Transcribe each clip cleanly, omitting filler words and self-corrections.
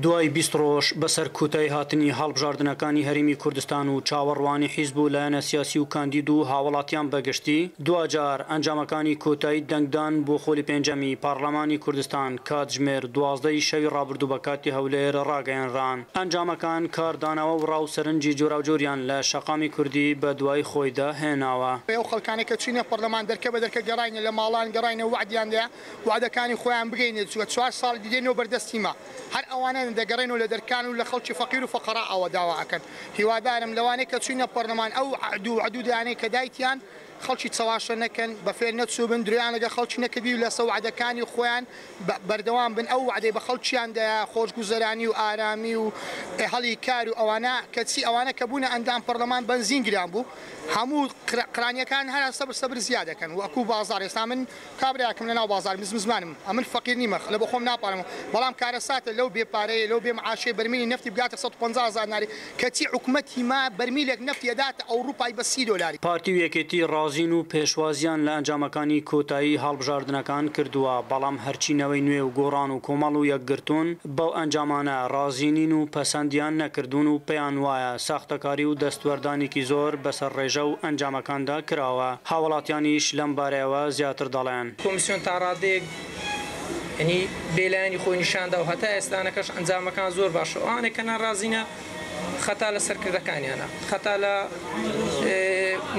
دوای 20 ڕۆژ بەسەر کۆتایی هاتنی هەڵبژاردنەکانی هەرێمی کوردستان و چاوەڕوانی حیزب و لایەنە سیاسی و کاندید و هاوڵاتیان بەگشتی، دواجار ئەنجامەکانی کۆتایی دەنگدان بۆ خۆلی پێنجەمی پارلەمانی کوردستان کاتژمێر 12 ی شەوی ڕابردوو بە کاتی هەولێر ڕاگەیەنران. ئەنجامەکان کاردانەوە و ڕا و سەرنجی جۆراوجۆریان لە شەقامی کوردی بەدوای خۆیدا هێناوە. ئەو خەڵکانەی کە چوینە پەرلەمان دەرکە بە دەرکە گەڕاینە لە ماڵان گەڕاینە وەعدیان دایە وەعدەکانی خۆیان بگەینێ چونکە چوار ساڵی دی دێنەوە بەردەستی مە هەر ئەوانەن دەگەڕێنەوە لە دەرکان و لە خەڵکی فەقیر و فەقەڕا ئەوە داوا ئەکەن هیوادارم لەوانەی کە چوینە پەرلەمان ئەو وەعد و وەعدودانەی کە دایتیان خەڵکی چەواشە نەکەن بەفێر نەچووبن درۆیان لەگەڵ خەڵکی نەکردبی و لەسەر وەعدەکانی خۆیان بەردەوام بن ئەو وەعدەی بە خەڵکیان دایە خۆشگوزەرانی و ئارامی و هەڵی کار و ئەوانە کەچی ئەوانە کە بوونە ئەندام پەرلەمان بەنزین گران بوو هەموو قرانیەکان هەر سەبر سەبر زیاد دەکەن وەکو بازاڕ ئێستا من کابرایەکم لەناو بازاڕ بزنسمانم ئەمن فەقیر نیمە لە بۆخۆم ناپاڕێمەوە بەڵام کارەساتە لەو بێ پارەیە لەو بێ معاشەی بەرمیلی نەفتی بگاتە 150 هەزار دیناری کەچی حکومەتی ما بەرمیلێک نەفتی ئەداتە ئەوڕوپای بە 30 دۆلاری. پارتی و یەکێتی ڕازین و پێشوازیان لە ئەنجامەکانی کۆتایی هەڵبژاردنەکان کردووە، بەڵام هەرچی نەوەی نوێ و گۆڕان و کۆمەڵ و یەکگرتوون بەو ئەنجامانە ڕازی نین و پەسەندیان نەکردوون و پێیان وایە ساختەکاری و دەستوەردانێکی زۆر بەسەر ڕێژە و ئەنجامەکاندا کراوە. هاوڵاتیانیش لەم بارەیەوە زیاتر دەڵێن. کۆمیسیۆن تا ڕادەیەک یانی بێلایەنی خۆی نیشاندا و هەتا ئێستانەکەش ئەنجامەکان زۆر باشە. ئەوانەی کە ناڕازینە خەتا لە سەرکردەکانیانە، خەتا لە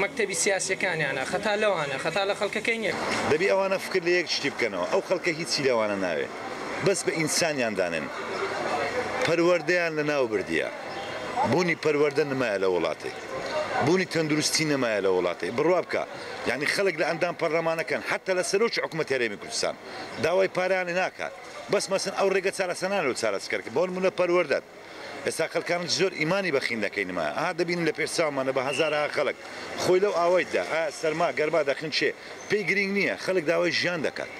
مەکتەبی سیاسیەکانیانە، خەتا لەوانە، خەتا لە خەڵکەکەی نییە. دەبی ئەوانە فکر لە یەک شتی بکەنەوە، ئەو خەڵکە هیچی لەوانە ناوێ، بەس بە ئینسانیان دانێن. پەروەردەیان لەناو بردیە. بوونی پەروەردە نمایە لە وڵاتێک. بوونی تەندروستی نەمایە لە وڵاتێک. بڕوا بکە یانی خەڵک لە ئەندام پەرلەمانەکان حەتا لە سەرۆکی حکومەتی هەرێمی کوردستان داوای پارەیان لێ ناکات. بەس مەسەن ئەو ڕێگە چارەسەنانە لۆ چارەسکەر بۆ نموونە پەروەردەت. ئێستا خەلکانەکی زۆر ئیمانی بە خیندەکەی نمایە ئەها دەبینن لە پێش چاومانە بە هەزارەها خەلک خۆی لەو ئاوەی دا ئایا سەرما گەرما دەخنکێ پێی گرینگ نیە خەلک داوای ژیان دەکات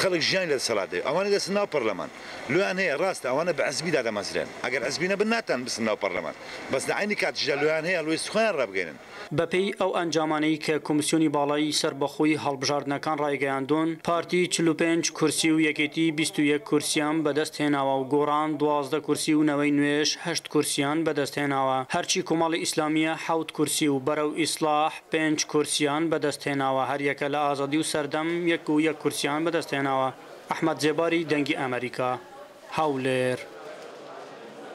خەلک ژیانی لە دەسەلات دەوێ ئەوانەی دەچن ناو پەرلەمان لۆیان هەیە ڕاستە ئەوانە بە عزبی دادەمەزرێن ئەگەر عزبی نەبن ناتان بچن ناو پەرلەمان بەس لە عەینی کاتیشدا لۆیان هەیە هەڵوێستی خۆیان ڕابگەینن. بەپێی ئەو ئەنجامانەی کە کۆمسیۆنی باڵای سەربەخۆی هەڵبژاردنەکان ڕایگەیاندوون، پارتی 45 کورسی و یەکێتی 21 کورسیان بەدەستهێناوە و گۆڕان 12 کورسی و نەوەی نوێش هەشت کورسیان بەدەستهێناوە. هەرچی کۆمەڵی ئیسلامییە حەوت کورسی و بەرەو ئیسڵاح پێنج کورسیان بەدەستهێناوە، هەریەکە لە ئازادی و سەردەم یەک و یەک کورسیان بەدەستهێناوە. ئەحمەد زێباری، دەنگی ئەمەریکا، هەولێر.